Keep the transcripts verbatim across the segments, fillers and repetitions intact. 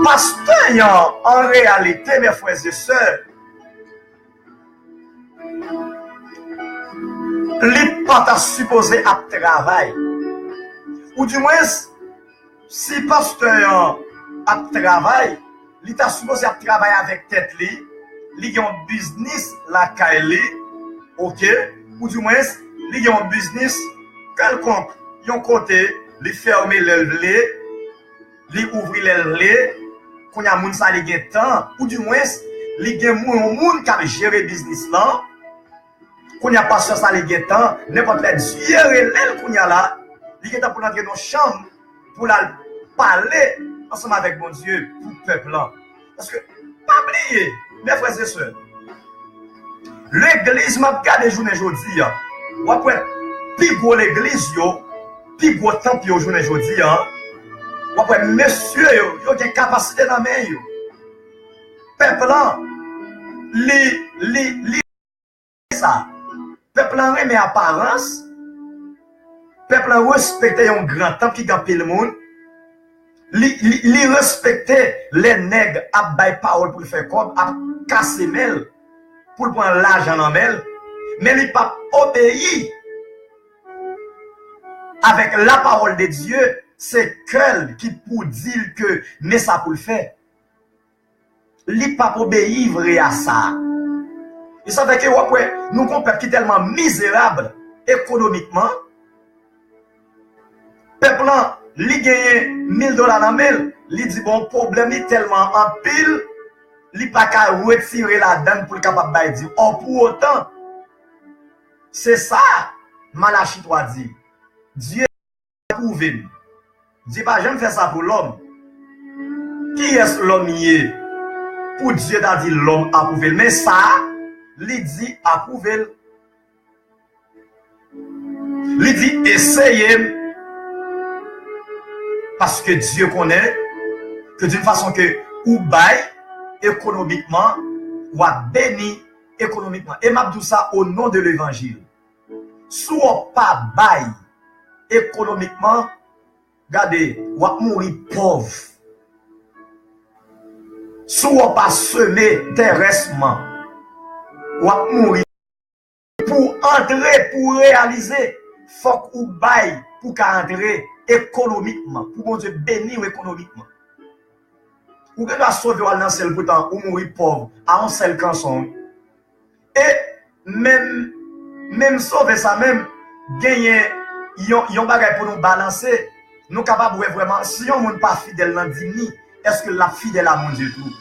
Pastè an, an reyalite, mè frè e sè, li pa ta sipoze ap travay. Oudimwens, si pastè an ap travay, li ta sipoze ap travay avèk tèt li, li gen yon biznis lakay li, oke? Oudimwens, li gen yon biznis kèlkonk, yon kote, li fèmen lè l vle, li ouvri lè l vle, kounye a moun sa li gen tan, oudimwens, li gen moun, yon moun k ap jere biznis lan, kounye a pastè sa li gen tan, nenpòt lè Dye rele l kounye a la, li gen tan pou l antre nan yon chanm, pou l al pale ansanm avèk Bondye pou pèp lan. Paske, pa bliye, mè frè e sè, legliz m ap gade jounen jodi a, w ap wè pi gwo legliz yo, pi gwo tanp yo jounen jodi a, w ap wè mesye yo, yo gen kapasite nan men yo. Pèp lan, li, li, li sa. Pèp lan renmen aparans. Pèp lan respekte yon gran tanp ki gen anpil moun. Li, li, li respekte lè nèg ap bay pawòl pou l fè kòb, ap kase men l pou l pran lajan nan men l. Men li p ap obeyi avèk la parole de Dieu, se kè l ki pou di l ke men sa pou l fè. Li p ap obeyi vre a sa. E sa fè ke w ap wè, nou gon pèp ki tèlman mizerab ekonomikman, pèp lan, li genyen mil dola nan men l, li di, bon, pwoblèm li tèlman anpil, li pa ka retire ladan l pou l kapab bay di. Ò, pou otan, se sa Malachi twa di. Dye apwouve m. Dye pa janm fè sa pou lòm. Kiyès lòm ye pou Dye ta di lòm apwouve l? Men sa, li di apwouve l. Li di eseye m. Paske Dye konnen ke d'une façon ke ou bay ekonomikman, w ap beni ekonomikman. E m ap di w sa o non de levanjil. Si w pa bay ekonomikman, gade, w ap mouri pòv. Si w pa seme terèsman, w ap mouri. Pou antre, pou reyalize, fòk ou bay pou ka antre ekonomikman, pou Bondye beni w ekonomikman. Ou gen dwa sove w al nan syèl, poutan ou mouri pòv, a yon sèl kanson, wi. E menm, menm sove sa menm, genyen yon, yon bagay pou nou balanse. Nou kapab wè vrèman, si yon moun pa fidèl nan dim li, èske l ap fidèl a Bondye tou?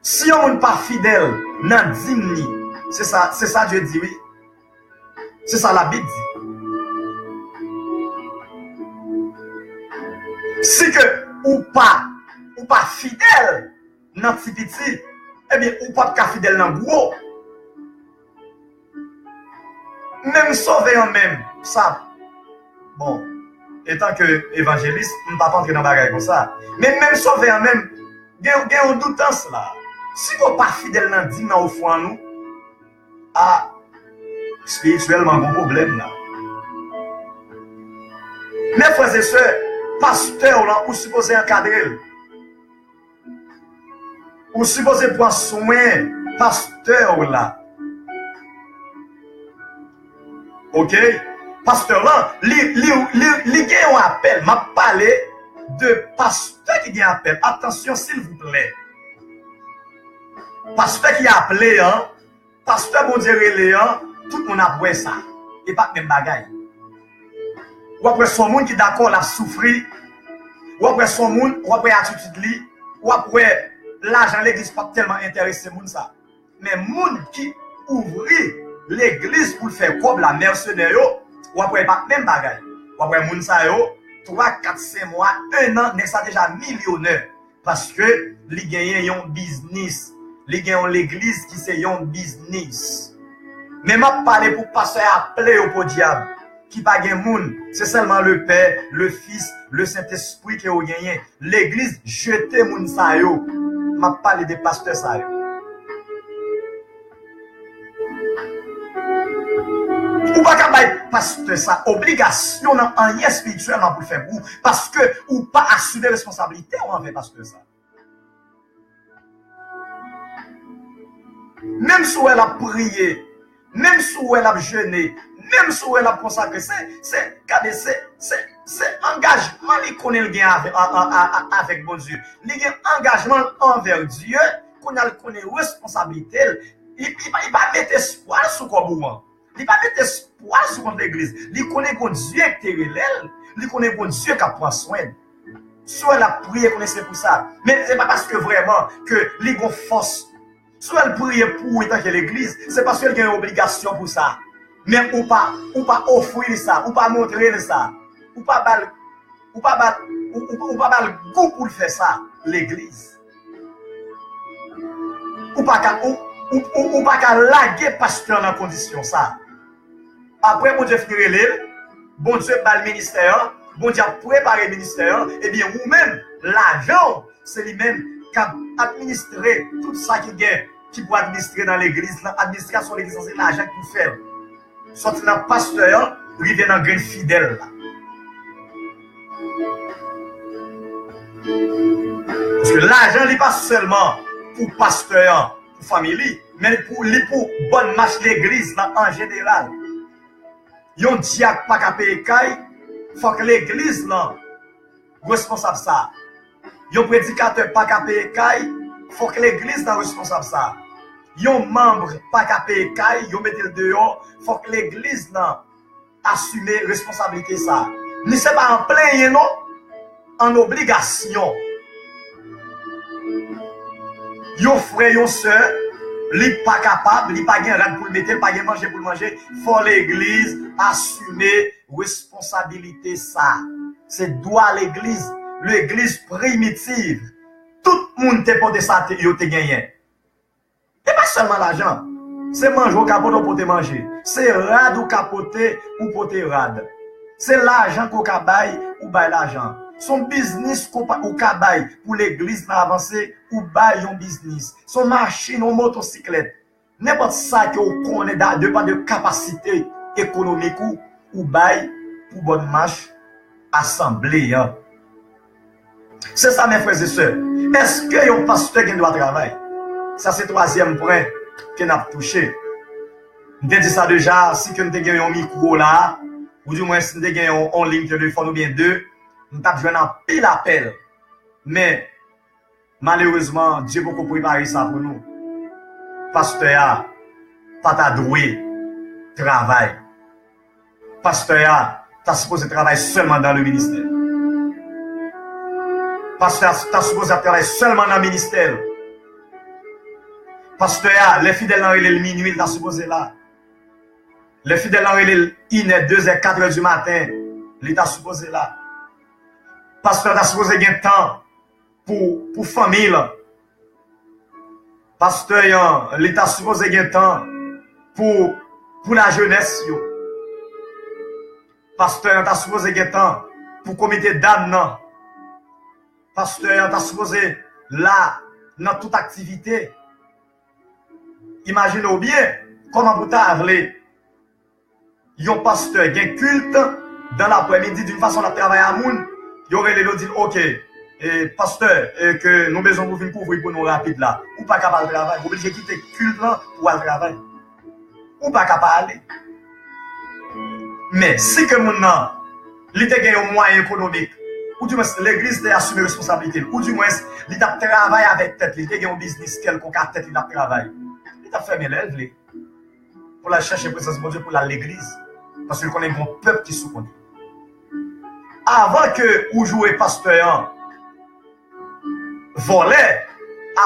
Si yon moun pa fidèl nan dim li, se sa, se sa Dye di, wi. Se sa Labib di. Si ke ou pa, ou pa fidèl nan ti piti, ebyen, ou p ap ka fidèl nan gwo. Menm sove an menm, sa, bon, etanke evanjelis, m p ap antre nan bagay konsa. Men menm sove an menm, gen, gen yon doutans la. Si w pa fidèl nan dim nan ofrann ou, a, espirityèlman, gon pwoblèm la. Men frè e sè, pastè w lan, ou sipoze ankadre l. Ou sipoze pran swen pastè w la. Oke? Pastè w lan, li, li, li, li gen yon apèl. M ap pale de pastè ki gen apèl. Atansyon, silvouplè. Pastè ki aple an, pastè Bondye rele an, tout moun ap wè sa. E pa t menm bagay. W ap wè s on moun ki dakò l ap soufri. W ap wè s on moun, w ap wè atitid li. W ap wè lajan legliz p ap tèlman enterese moun sa. Men moun ki ouvri legliz pou l fè kòb la, mèsenè yo, w ap wè e pa t menm bagay. W ap wè moun sa yo, twa, kat, senk mwa, en an, nèg sa deja milyonè. Paske li genyen yon biznis. Li gen yon legliz ki se yon biznis. Men m ap pale pou pastè aple yo podyab, ki pa gen moun. Se sèlman le Pè, le Fis, le Sentespri ke yo genyen. Legliz jete moun sa yo. M ap pale de pastè sa yo. Ou pa ka bay pastè sa obligasyon nan anyen espirityèlman pou l fè pou ou, paske ou pa asime responsablite w anvè pastè sa. Menm si w wè l ap priye, menm si w wè l ap jene, menm si w wè l ap konsakre, se, se, gade, se, se, se angajman li konnen l gen avè, a, a, a, a, avèk Bondye. Li gen angajman l anvè Dye, kounye a l konnen responsablite l. Li, li, pa- li pa mete espwa l sou kòb ou an. Li pa mete espwa l sou kont legliz. Li konnen gon Dye ki te rele l. Li konnen gon Dye k ap pran swen l. Si w wè l ap priye, konnen se pou sa. Men se pa paske vrèman ke li gon fòs. Si w wè l priye pou ou antanke legliz, se paske l gen yon obligasyon pou sa. Men ou pa, ou pa ofri l sa, ou pa montre l sa. Ou pa ba l, ou pa ba l, ou, ou, ou pa ba l gou pou l fè sa, legliz. Ou pa ka, ou, ou, ou, ou pa ka lage pastè nan kondisyon sa. Apre Bondye fin rele l, Bondye ba l ministè an, Bondye ap prepare ministè an, ebyen ou menm, lajan w, se li menm k ap administre tout sa ki gen, ki pou administre nan legliz lan. Administrasyon legliz lan, se lajan ki pou fè l. Sòti nan pastè an, rive nan grenn fidèl la. Paske lajan li pa sèlman pou pastè an, pou fanmi li, men li pou, li pou bòn mach legliz lan an jeneral. Yon dyak pa ka peye kay, fòk legliz lan responsab sa. Yon predikatè pa ka peye kay, fòk legliz lan responsab sa. Yon manm pa ka peye kay, yo mete l deyò, fòk legliz lan asime responsablite sa. Ni se pa an plenyen non, an obligasyon. Yon frè, yon sè, li pa kapab, li pa gen rad pou l mete, li pa gen manje pou l manje, fò legliz asime responsabilite sa. Se dwa legliz, legliz primitiv. Tout moun te pote sa te- yo te genyen. E pa sèlman lajan. Se manje w ka pote, ou pote manje. Se rad ou ka pote, ou pote rad. Se lajan ke w ka bay, ou bay lajan. Se yon biznis ke w pa- ou ka bay pou legliz lan avanse, ou bay yon biznis. Se yon machin, yon motosiklèt. Nenpòt sa ke w konnen, da- depann de kapasite ekonomik ou, ou bay pou bòn mach asanble an. Se sa, mes frères et sœurs. Èske yon pastè gen dwa travay? Sa se twazyèm pwen ke n ap touche. M te di sa deja, si ke m te gen yon mikwo la, ou di mwen si m te gen yon, yon liy telefòn oubyen de, m t ap jwenn anpil apèl. Men, malerezman, Dye poko prepare sa pou nou. Pastè a pa ta dwe travay. Pastè a ta sipoze travay sèlman dans le ministère. Pastè a ta sipoze ap travay sèlman nan ministè l. Pastè a, lè fidèl lan rele l minui, li ta sipoze la. Lè fidèl lan rele l inè, dezè, katrè di maten, li ta sipoze la. Pastè a ta sipoze gen tan pou, pou fanmi l. Pastè an, li ta sipoze gen tan pou, pou lajenès yo. Pastè an ta sipoze gen tan pou komite dam nan. Pastè an ta sipoze la nan tout aktivite. Imajine w byen, kòman pou ta vle yon pastè gen kilt dan laprèmidi, d'une façon l ap travay a moun, yo rele l, yo di l, "Oke, e, pastè, e, ke nou bezwen pou vin kouvri pou nou rapid la." Ou pa ka pa al travay, ou oblije kite kilt lan pou al travay. Ou pa ka pa ale. Men, si ke moun nan, li te gen yon mwayen ekonomik, ou dimwens legliz te asime responsablite l, ou dimwens li t ap travay avèk tèt li, li te gen yon biznis kèlkonk ak tèt li, l ap travay, li t ap fèmen lè l vle pou l al chèche prezans Bondye, pou l al legliz. Paske l konnen gon pèp ki sou kont li. Avan ke ou joure pastè an vòlè,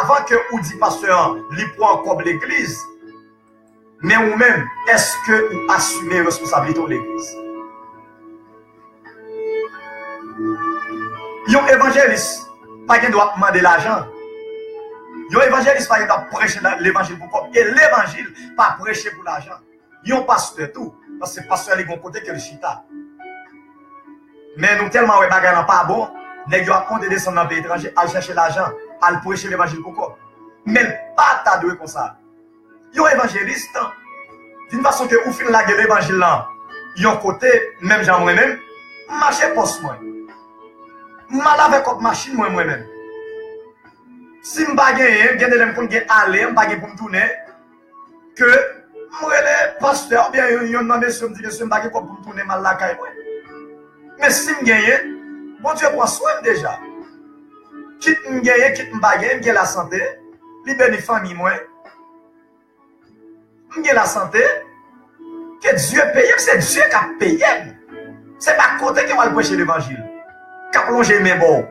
avan ke ou di pastè an li pran kòb legliz, men ou menm, èske ou asime responsablite w legliz? Yon evanjelis pa gen dwa ap mande lajan. Yon evanjelis pa gen dwa ap preche la- levanjil pou kòb. E levanjil pa preche pou lajan. Yon pastè tou, paske pastè li gon kote ke l chita. Men nou tèlman wè bagay lan pa bon, nèg yo ap monte desann nan peyi etranje, al chèche lajan, al preche levanjil pou kòb. Men l pa ta dwe konsa. Yon evanjelis, D'une façon ke ou fin lage levanjil lan yon kote, menm jan mwen menm, m mache pòs mwen. M al avè kòb machin mwen, mwen menm. Si m pa genyen, gen de lè m konn gen ale, m pa gen pou m tounen, ke m rele pastè oubyen yon, yon nan mesye, m di, "Mesye, m pa gen kòb pou m tounen, m al lakay mwen." Men si m genyen, Bondye pran swen m deja. Kit m genyen, kit m pa genyen, m gen lasante, li beni fanmi mwen. M gen lasante, ke Dye peye m, se Dye k ap peye m. Se pa kote ke w al preche levanjil, k ap lonje men ba w,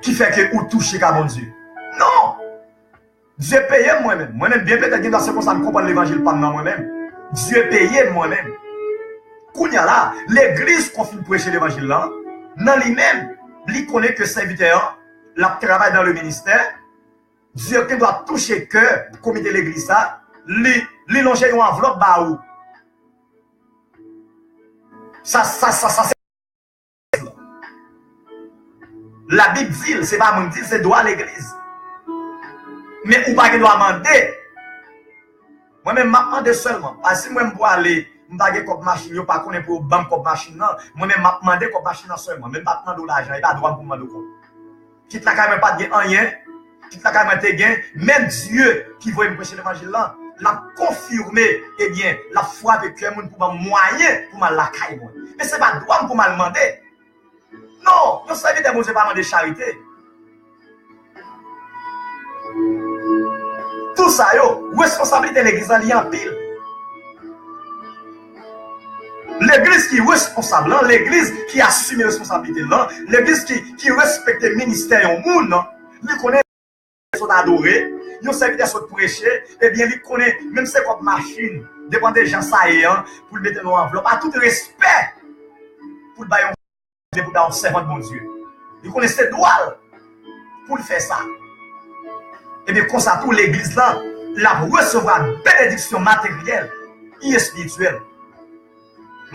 ki fè ke ou touche ka Bondye. Non! Dye peye m mwen menm. Mwen menm, byen petèt, gen dwa se konsa m konprann levanjil pa m nan mwen menm. Dye peye m mwen menm. Kounye a la, legliz kon fin preche levanjil lan, nan li menm, li konnen ke sèvitè an, l ap travay dan le ministè, Dye gen dwa touche kè komite legliz sa, li, li lonje yon anvlòp ba ou. Sa, sa, sa, sa, se Labib di l, se pa mwen k di l, se dwa legliz. Men ou pa gen dwa mande. Mwen menm, m ap mande sèlman. Paske si mwen m pwale, m pa gen kòb machin, yo pa konnen pou yo ban m kòb machin nan. Mwen menm, m ap mande kòb machin nan sèlman. Men m pa t mande w lajan, e pa dwa m pou m mande w kòb. Kit lakay mwen pa t gen anyen, kit lakay mwen te gen, menm Dye ki voye m preche levanjil lan, l ap konfime, ebyen, l ap frape kè moun pou ban m mwayen pou m al lakay mwen. Men se pa dwa m pou m al mande. Non, yon sèvitè Bondye pa mande charite. Tout sa yo, responsablite legliz lan li anpil. Legliz ki responsab lan, legliz ki asime responsablite l lan, legliz ki, ki respekte ministè yon moun, li konnen sot adore, yon sèvitè sot preche, ebyen li konnen menm se kòb machin, depann de jan sa ye an, pou l mete nan yon anvlòp, a tout respè, pou l bay yon pou ta yon sèvant Bondye. Li konnen se dwa l pou l fè sa. Ebyen, konsa tou, legliz lan, l ap resevwa benediksyon materyèl e espirityèl.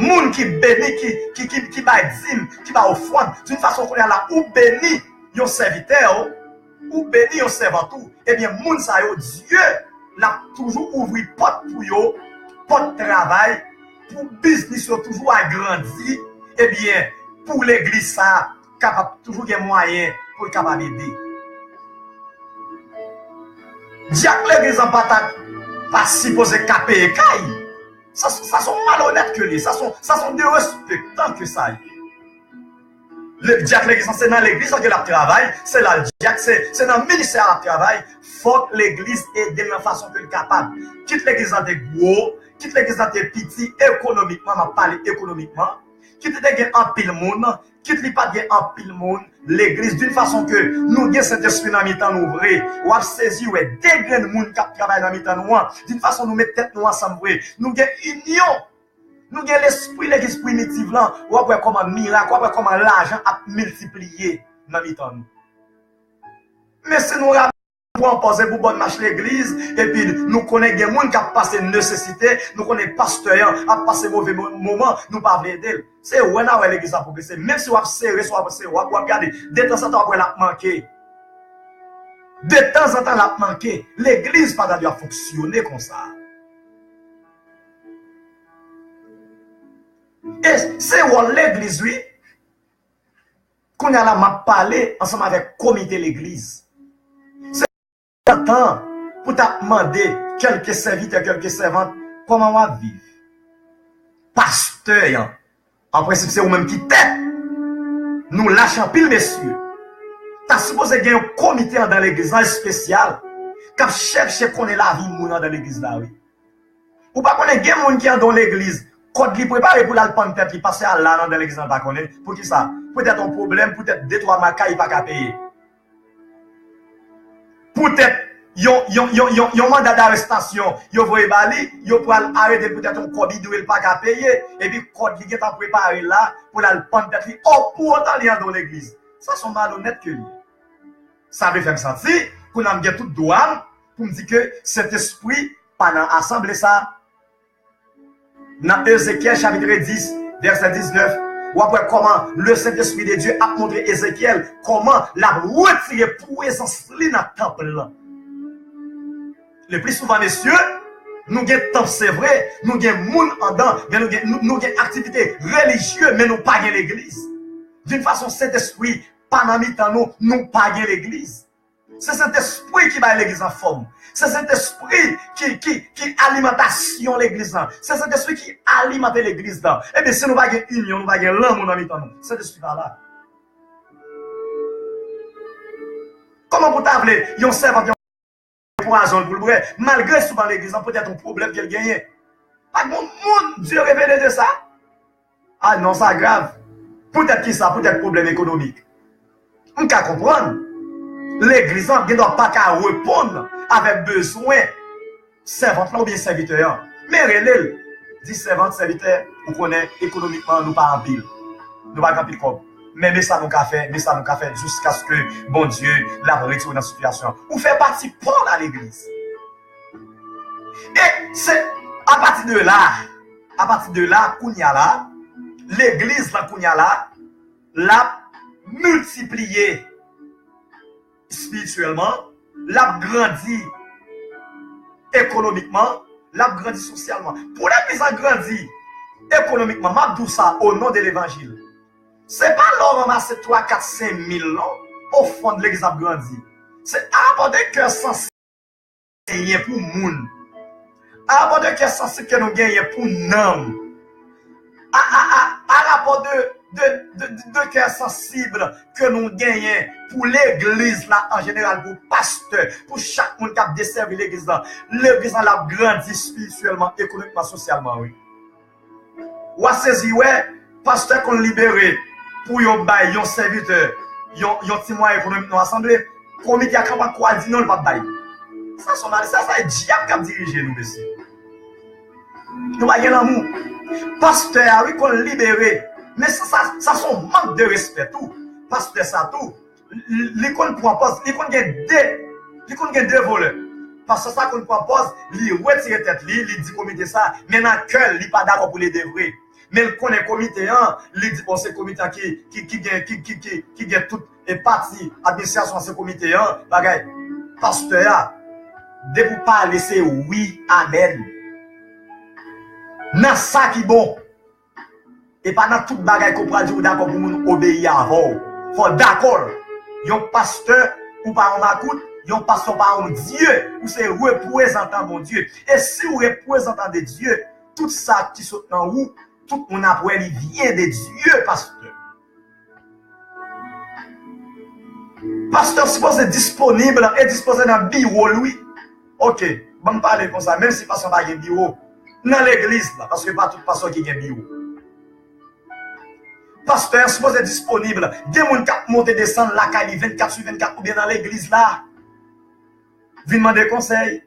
Moun ki beni, ki, ki, ki, ki bay dim, ki bay ofrann, d'une façon kounye a la, ou beni yon sèvitè ou, ou beni yon sèvant ou, ebyen, moun sa yo, Dye, l ap toujou ouvri pòt pou yo, pòt travay, pou biznis yo toujou agrandi, ebyen, pou legliz sa a kapab toujou gen mwayen pou l kapab ede. Dyak legliz an pa ta, pa sipoze ka peye kay. Sa, sa se yon malonèt ke li ye. Sa se yon, sa se yon derespektan ke sa ye. Le dyak legliz lan, se nan legliz lan ke l ap travay, se la l dyak, se, se nan ministè a l ap travay. Fòk legliz ede l nan fason ke l kapab. Kit legliz lan te gwo, kit legliz lan te piti ekonomikman, m ap pale ekonomikman, kit li te gen anpil moun, kit li pa t gen anpil moun, legliz, d'une façon ke nou gen Sentespri nan mitan nou vre, w ap sezi wè de grenn moun k ap travay nan mitan nou an, d'une façon nou met tèt nou ansanm vre, nou gen inyon, nou gen lespri legliz primitiv lan, w ap wè kòman mirak, w ap wè kòman lajan ap miltipliye nan mitan nou. Men si nou pran pòz epi w bòn mach legliz, epi nou konnen gen moun k ap pase nesesite, nou konnen pastè an ap pase move mo-, moman, nou pa vle ede l. Se wè n a wè legliz la pwogrese. Menm si w ap sere, si w ap sere, w ap, w ap gade, detanzantan w ap wè l ap manke. Detanzantan l ap manke. Legliz pa ta dwe ap fonksyone konsa. E se wòl legliz, wi. Kounye a la, m ap pale ansanm avèk komite legliz. Se tan pou t ap mande kèlke sèvitè, kèlke sèvant, kòman w ap viv? Pastè an, an prensip, se ou menm ki tèt. Nou lach anpil, mesye. Ta sipoze gen yon komite anndan legliz lan espesyal k ap chèche konnen lavi moun anndan legliz la, wi. Ou pa konnen gen moun ki anndan yon legliz, kòd li prepare pou l al pann tèt li, pastè a la anndan legliz lan, l pa konnen. Poukisa? Poutèt yon pwoblèm, poutèt de twa makay li pa ka peye. Poutèt yon, yon, yon, yon, yon manda darestasyon yo voye ba li, yo pral arete l poutèt yon kòb li dwe l pa ka peye, epi kòd li gentan prepare la pou l al pann tèt li. O, pou otan li anndan yon legliz. Sa se yon malonèt ke li ye. Sa vle fè m santi, kounye a m gen tout dwa m pou m di ke Sentespri pa nan asanble sa. Nan Ezekyèl chapit dis, vèsè diznèf, w ap wè kòman le Saint-Esprit de Dieu ap montre Ezekyèl kòman l ap retire prezans li nan tanp lan. Le pli souvan, mesye, Nou gen tanp, se vre, nou gen moun andan, men nou gen, nou, nou gen aktivite relijye, men nou pa gen legliz. D'une façon, Sentespri pa nan mitan nou, nou pa gen legliz. Se Sentespri ki bay legliz lan fòm. Se Sentespri ki, ki, ki alimantasyon legliz lan. Se Sentespri ki alimante legliz lan. Ebyen, si nou pa gen inyon, nou pa gen lanmou nan mitan nou, Sentespri pa la. Kòman pou ta vle yon sèvant, yon pwazon l pou l bwè, malgre sou ban legliz lan, poutèt yon pwoblèm ke l genyen? Pa gen moun Dye revele de sa? Ah non, sa grav. Poutèt ki sa? Poutèt pwoblèm ekonomik. M ka konprann. Legliz lan gen dwa pa ka reponn avèk bezwen sèvant lan oubyen sèvitè an. Men rele l. Di, sèvant, sèvitè, ou konnen ekonomikman nou pa anpil. Nou pa gen anpil kòb. Men, men sa nou ka fè, men sa nou ka fè jiskaske Bondye l ap retire w nan sitiyasyon an. Ou fè pati pa w nan legliz. E se apati de la, apati de la, kounye a la, legliz lan kounye a la, l ap miltipliye espirityèlman, l ap grandi ekonomikman, l ap grandi sosyalman. Pou legliz lan grandi ekonomikman, m ap di w sa o non de levanjil. Se pa lè w ranmase twa, kat, senk mil non, ofrann legliz ap grandi. Se a rapò de kè sanse genyen pou moun. A rapò de kè sansib ke nou genyen pou nanm. A, a, a, a rapò de, de, de, de, de kè sansib ke nou genyen pou legliz la an jeneral, pou pastè, pou chak moun k ap desèvi legliz la. Legliz la, l ap grandi espirityèlman, ekonomikman, sosyalman, wi. W a sezi wè, pastè konn libere pou yo bay yon sèvitè yon, yon ti mwayen ekonomik nan asanble, komite a kanpe kwa di non, l p ap bay. Sa se yon mali, sa, sa e dyab k ap dirije nou, mesye. Nou pa gen lanmou. Pastè a, wi, konn libere. Men sa, sa, sa se yon mank de respè tou. Pastè sa tou, li, li konn pran pòz, li konn gen de, li konn gen de volè. Pastè sa konn pran pòz, li retire tèt li, li di komite sa, men nan kè l, li pa dakò pou l ede vre. Men l konnen komite an, li di, bon, se komite an ki, ki, ki gen, ki, ki, ki, ki gen tout e pati administrasyon an, se komite an, bagay. Pastè a, depi w pale, se wi, amèn. Nan sa ki bon. E pa nan tout bagay ke w pral di ou dakò pou moun obeyi avè w. Fò w dakò l. Yon pastè, ou pa yon makout, yon pastè, ou pa yon dye, ou se reprezantan Bondye. E si w reprezantan de Dye, tout sa ki sot nan ou, tout moun ap wè li vyen de Dye, pastè. Pastè sipoze disponib e dispoze nan biwo l, wi. Oke, ban m pale konsa, menm si pastè pa gen biwo, nan legliz la, paske pa tout pastè ki gen biwo. Pastè a sipoze disponib. Gen moun k ap monte desann lakay li vennkat sou vennkat oubyen nan legliz la. Vin mande konsèy.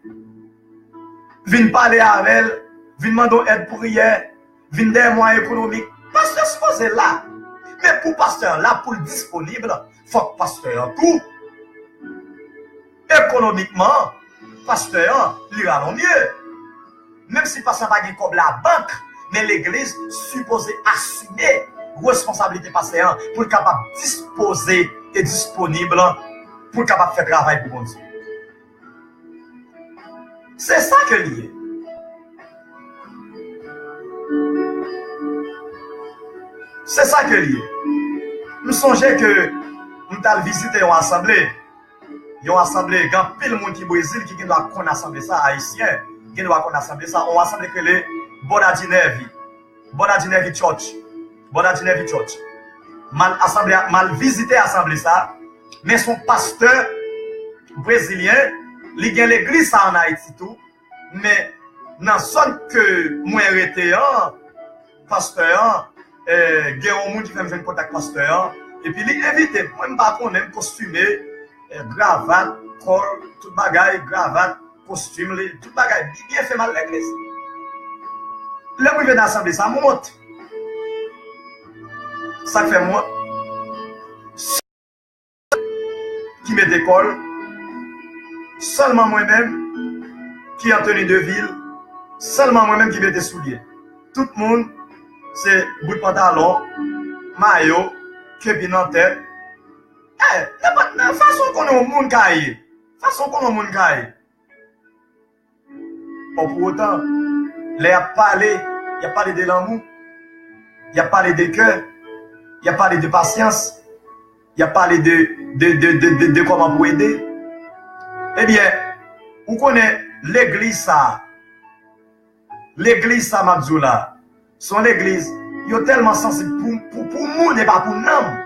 Vin pale avè l. Vin mande w èd priyè. Vin dèyè mwayen ekonomik. Pastè sipoze la. Men pou pastè an la, pou l disponib, fòk pastè an tou, ekonomikman, pastè an, li ralonmye. Menm si pastè an pa gen kòb labank, men legliz sipoze asime responsablite pastè an pou l kapab dispoze e disponib pou l kapab fè travay pou Bondye. Se sa ke li ye. Se sa ke li ye. M sonje ke m t al vizite yon asanble. Yon asanble, gen anpil moun ki Brezil ki gen dwa konn asanble sa, Ayisyen, gen dwa konn asanble sa. Yon asanble ki rele Bola de Neve. Bola de Neve Church. Bola de Neve Church. M al asanble, m al vizite asanble sa. Men se yon pastè brezilyen, li gen legliz sa ann Ayiti tou. Men nan zòn ke mwen rete an, pastè an, eh, gen yon moun ki fè m jwenn kontak pastè an, epi li envite m. Mwen, m pa konnen, m kostime, eh, gravat, kòl, tout bagay, gravat, kostim li, tout bagay, li byen fè m al legliz. Lè m rive nan asanble sa, m wont. Sa k fè m wont? Ki mete kòl, sèlman mwen menm ki an teni de vil, sèlman mwen menm ki mete soulye. Tout moun se bout pantalon, mayo, kepi nan tèt. Eh, nenpòt, nan fason w konnen yon moun ka ye. Fason w konnen yon moun ka ye. Or, pou otan, lè y ap pale, y ap pale de lanmou, y ap pale de kè, y ap pale de pasyans, y ap pale de, de, de, de, de, de kòman pou ede. Ebyen, ou konnen legliz sa, legliz sa m ap di w la, se yon legliz, yo tèlman sansib pou, pou, pou moun e pa pou nanm.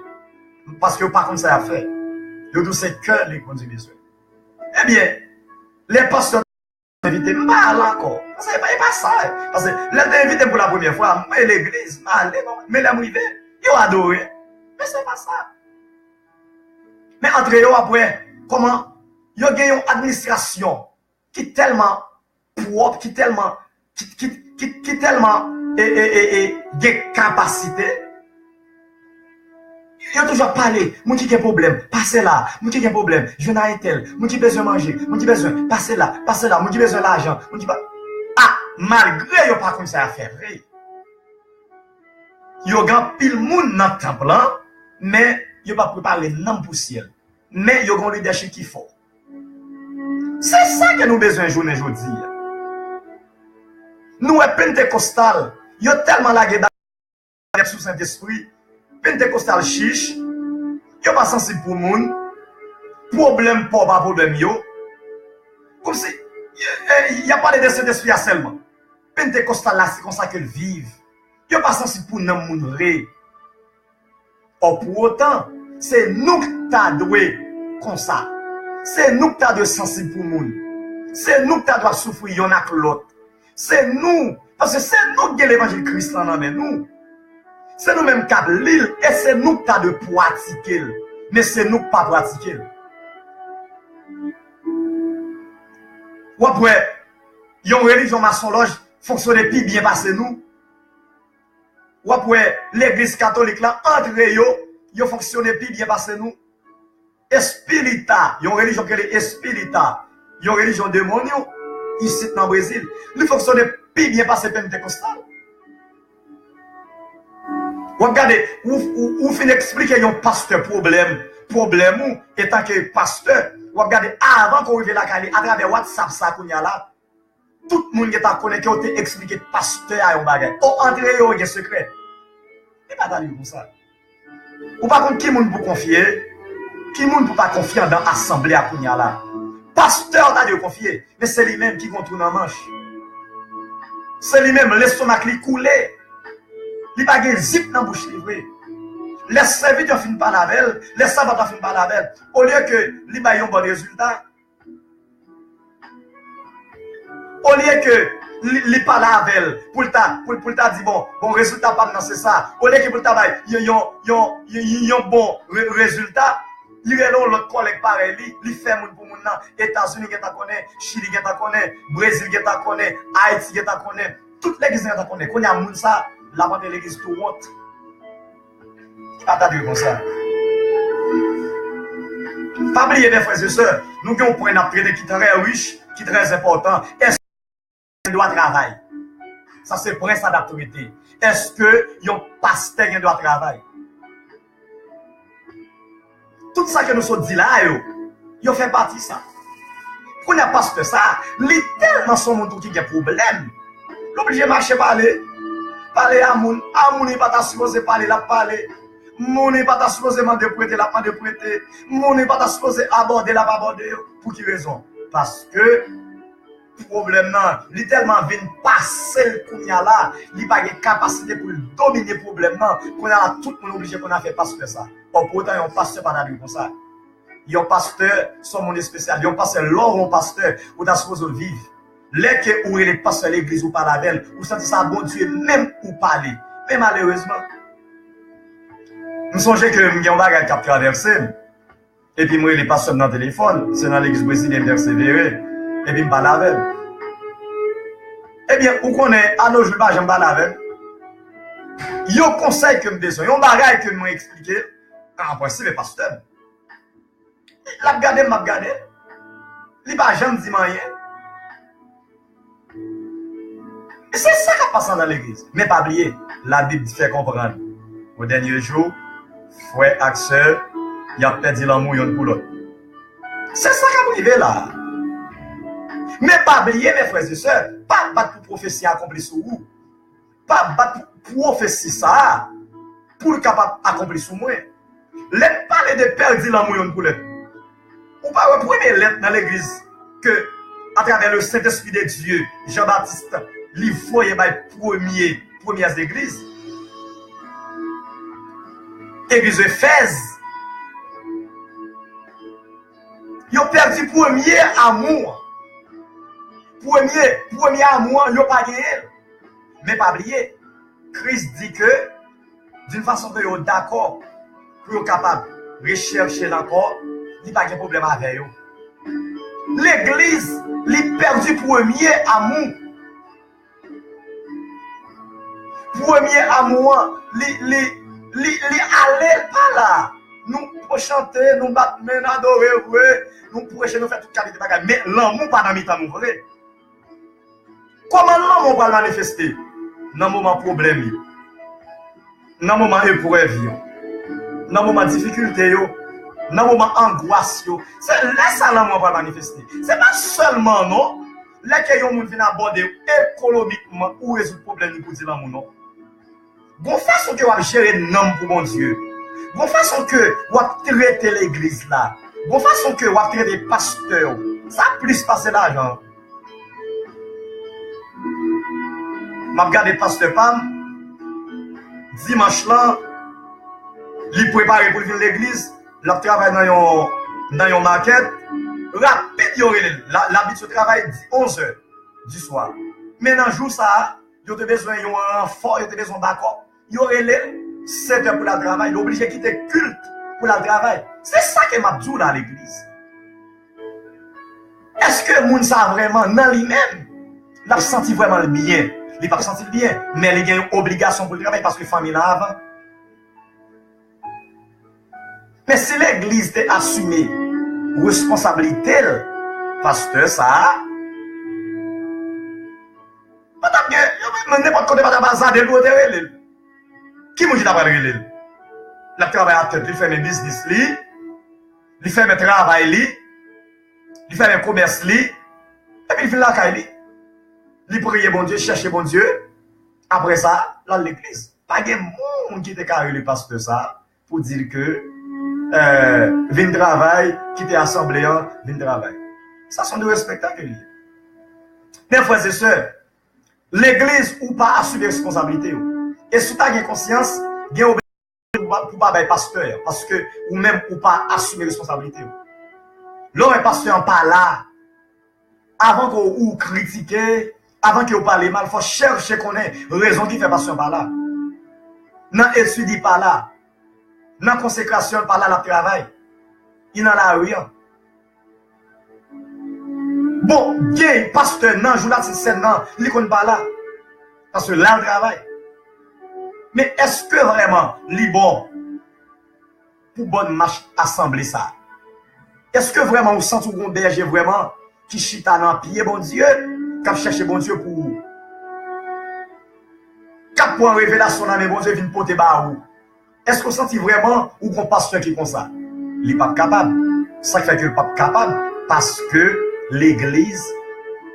Paske yo pa konn sa y ap fè. Yo di w se kè li Bondye bezwen. Ebyen, lè pastè envite m, m pa al ankò. Paske e pa, e pa sa. Paske lè l te envite m pou la premyè fwa, m voye legliz, m ale, non. Men lè m rive, yo adore. Men se pa sa. Men antre yo, w ap wè kòman yo gen yon administrasyon ki tèlman pwòp, ki tèlman, ki, ki, ki, ki tèlman e, e, e, e, gen kapasite. Yo toujou ap pale, moun ki gen pwoblèm, pase la, moun ki gen pwoblèm, jwenn a entèl, moun ki bezwen manje, moun ki bezwen, pase la, pase la, moun ki bezwen lajan, moun ki pa. A, malgre yo pa konn sa y ap fè vre. Yo gen anpil moun nan tanp lan, men yo pa prepare nanm pou syèl. Men yo gen yon lidèchip ki fò. Se sa ke nou bezwen jounen jodi a. Nou wè Pentekostal, yo tèlman lage bagay sou Sentespri, Pentekostal chich, yo pa sansib pou moun, pwoblèm pa w pa pwoblèm yo. Kòmsi, y, y, y ap pale de Sentespri a sèlman. Pentekostal la, se konsa ke l viv. Yo pa sansib pou nanm moun vre. Or, pou otan, se nou k ta dwe konsa. Se nou k ta dwe sansib pou moun. Se nou k ta dwe ap soufri yonn ak lòt. Se nou, paske se nou k gen levanjil Kris lan nan men nou. Se nou menm k ap li l, e se nou k ta dwe pratike l. Men se nou k pa pratike l. W ap wè, yon relijyon masonlòj fonksyone pi byen pase nou. W ap wè legliz katolik lan, antre yo, yo fonksyone pi byen pase nou. Espirita, yon relijyon ki rele Espirita, yon relijyon demonyo, isit nan Brezil, li fonksyone pi byen pase Pentekostal. W ap gade, ou, ou, ou fin eksplike yon pastè pwoblèm, pwoblèm ou, etanke pastè, w ap gade avan ke w rive lakay li, atravè WhatsApp sa kounye a la, tout moun gentan konnen ke w te eksplike pastè a yon bagay. O, antre yo gen sekrè. E pa ta dwe konsa. Ou pa konn ki moun pou konfye, ki moun pou pa konfye andan asanble a kounye a la. Pastè w ta dwe konfye, men se li menm ki gon twou nan manch. Se li menm, lestomak li koule. Li pa gen zip nan bouch li vre. Lè sèvitè fin pale avè l, lè savant lan fin pale avè l, olye ke li bay yon bon rezilta, olye ke li, li pale avè l, pou l ta, pou, pou l ta di, bon, bon, rezilta pa m nan se sa. Olye ke pou l ta bay yon, yon, yon, yon, yon bon re-, rezilta, li rele yon lòt kòlèg parèy li, li fè moun pou moun nan. Etazini gentan konnen, Chili gentan konnen, Brezil gentan konnen, Ayiti gentan konnen, tout legliz gentan konnen. Kounye a, moun sa, l ap antre legliz tou wont. Li pa ta dwe konsa. Pa bliye, mes frères et sœurs, nou gen yon pwen n ap trete ki trè rich, ki trè enpòtan. Èske gen dwa travay? Sa se pwen sa n ap trete. Èske yon pastè gen dwa travay? Tout sa ke nou sot di la a yo, yo fè pati sa. Kounye a pastè sa, li tèlman se yon moun tou ki gen pwoblèm. L oblije mache pale. Pale a moun, a moun li pa ta sipoze pale, l ap pale. Moun li pa ta sipoze mande prete, l ap mande prete. Moun li pa ta sipoze abòde, l ap abòde yo. Pou ki rezon? Paske pwoblèm nan, li tèlman vin pase l kounye a la, li pa gen kapasite pou l domine pwoblèm nan. Kounye a la, tout moun oblije konn afè pastè sa. Or, poutan, yon pastè pa ta dwe konsa. Yon pastè, se yon moun espesyal. Yon pastè, lè w yon pastè, ou ta sipoze viv. Lè ke ou rele pastè legliz ou pale avè l, ou santi sa Bondye menm ou pale. Men malerezman, m sonje ke m gen yon bagay k ap travèse m. Epi m rele pastè m nan telefòn, se nan legliz Brezilyen m te ansevere, epi m pale avè l. Ebyen, ou konnen, a no jou, l pa janm pale avè m. Yon konsèy ke m bezwen, yon bagay ke mwen eksplike l, an prensip, e pastè m. L ap gade m, m ap gade l. Li pa janm di m anyen. E se sa k ap pase anndan legliz. Men pa bliye, Labib fè konprann, o dènye jou, frè ak sè, y ap pèdi lanmou yonn pou lòt. Se sa k ap rive la a. Men pa bliye, mes frères et sœurs, pa bat pou pwofesi akonpli sou ou. Pa bat pou pwofesi sa a pou l kapab akonpli sou mwen. Lè n pale de pèdi lanmou youn pou lòt, ou pa wè premye lèt nan legliz ke, atravè le Saint-Esprit de Dieu, Jean-Baptiste li voye bay premye, premyè legliz, legliz Efèz. Yo pèdi premye amou an. Premye, premye amou an, yo pa genyen l. Men pa bliye, Kris di ke, d'une façon ke yo dakò pou yo kapab rechèche l ankò, li pa gen pwoblèm avè yo. Legliz, li pèdi premye amou. Premye amou an, li, li, li, li ale, l pa la. Nou chante, nou bat men, n adore vre, nou preche, nou fè tout kalite bagay. Men lanmou pa nan mitan nou vre. Kòman lanmou pral manifeste? Nan moman pwoblèm yo, nan moman eprèv yo, nan moman difikilte yo, nan moman angwas yo. Se lè sa lanmou an pral manifeste. Se pa sèlman non, lè ke yon moun vin abòde w ekonomikman ou rezoud pwoblèm li pou di lanmou non. Gon fason ke w ap jere nanm pou Bondye. Gon fason ke w ap trete legliz la. Gon fason ke w ap trete pastè w. Sa plis pase lajan. M ap gade pastè pa m, dimanch lan, li prepare pou l vin legliz, l ap travay nan yon, nan yon makèt. Rapid, yo rele l. L a, l abitye travay di onz è di swa. Men nan jou sa a, yo te bezwen yon ranfò, yo te bezwen bakòp. Yo rele l sèt è pou l al travay. Li oblije kite kilt pou l al travay. Se sa ke m ap di w la, legliz. Èske moun sa vrèman nan li menm, l ap santi vrèman l byen? Li p ap santi l byen, men li gen yon obligasyon pou l travay paske fanmi lan avan. Men si legliz te asime responsablite l, pastè sa a pa t ap gen, yo menm nenpòt kote pa t ap azade l pou yo te rele l. Ki moun ki ta pral rele l? L ap travay a tèt li, li fèmen biznis li, li fèmen travay li, li fèmen komès li, epi li vin lakay li. Li priye Bondye, chèche Bondye. Apre sa, l al legliz. Pa gen moun ki te ka rele pastè sa a pou di l ke, euh, vin travay, kite asanble an, vin travay. Sa se yon derespektan ke li ye. Men frè e sè, legliz ou pa asime responsablite w. E si w ta gen konsyans, gen pou pa, pou pa bay pastè, paske ou menm ou pa asime responsablite w. Lè w wè pastè an pa la, avan ke w kritike, avan ke w pale mal, fò chèche konnen rezon ki fè pastè an pa la. Nan etid li pa la, nan konsekrasyon l pa la, l ap travay. Li nan lari an. Bon, gen pastè nan jou latin sèn nan, li konn pa la. Paske l al travay. Men èske vrèman li bon pou bòn mach asanble sa? Èske vrèman ou santi w gon bèje vrèman ki chita nan pye Bondye, k ap chèche Bondye pou ou, k ap pran revelasyon nan men Bondye vin pote ba ou? Èske w santi vrèman ou gon pastè ki konsa? Li p ap kapab. Sa k fè ke l p ap kapab? Paske legliz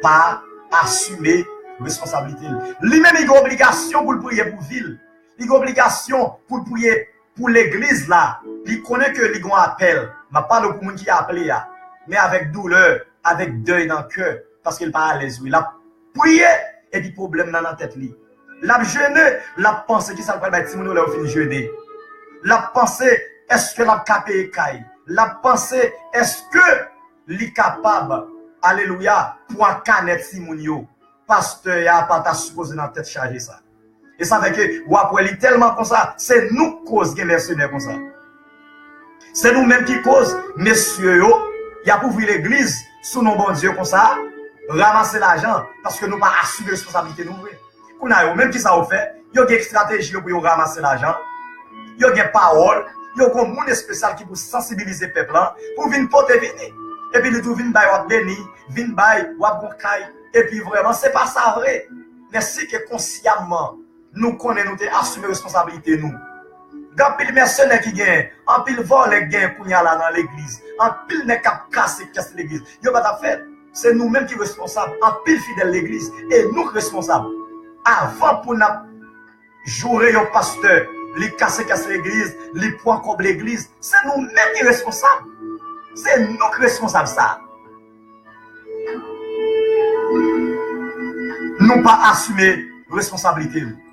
pa asime responsablite l. Li menm, li gen obligasyon pou l priye pou vi l. Li gen obligasyon pou l priye pou legliz la. Li konnen ke li gon apèl. M ap pale w pou moun ki aple a. Men avèk doulè, avèk dèy nan kè, paske l pa alèz, wi. L ap priye, epi pwoblèm nan nan tèt li. L ap jene, l ap panse kisa l pral bay timoun yo lè yo fin jene. L ap panse, èske l ap ka peye kay? L ap panse, èske li kapab, alelouya, pran kanè timoun yo? Pastè a pa ta sipoze nan tèt chaje sa. E sa fè ke w ap wè li tèlman konsa, se nou k koz gen mèsenè konsa. Se nou menm ki koz mesye yo, y ap ouvri legliz sou non Bondye konsa, ranmase lajan, paske nou pa asime responsablite nou vre. Kounye a yo menm, kisa yo fè? Yo gen estrateji yo pou yo ranmase lajan. Yo gen pawòl. Yo gon moun espesyal ki pou sansibilize pèp lan, pou vin pote vini. Epi li tou vin bay, w ap beni, vin bay, w ap gon kay. Epi vrèman, se pa sa vre. Men si ke konsyamman, nou konnen nou te asime responsablite nou. Gen anpil mèsenè ki genyen, anpil vòlè ki genyen kounye a la nan legliz, anpil nèg k ap kase kès legliz. Yo pa t ap fè l. Se nou menm ki responsab. Anpil fidèl legliz, e nou k responsab. Avan pou n ap joure yon pastè, li kase kès legliz, li pran kòb legliz, se nou menm ki responsab. Se nou k responsab sa. Nou pa asime responsablite nou.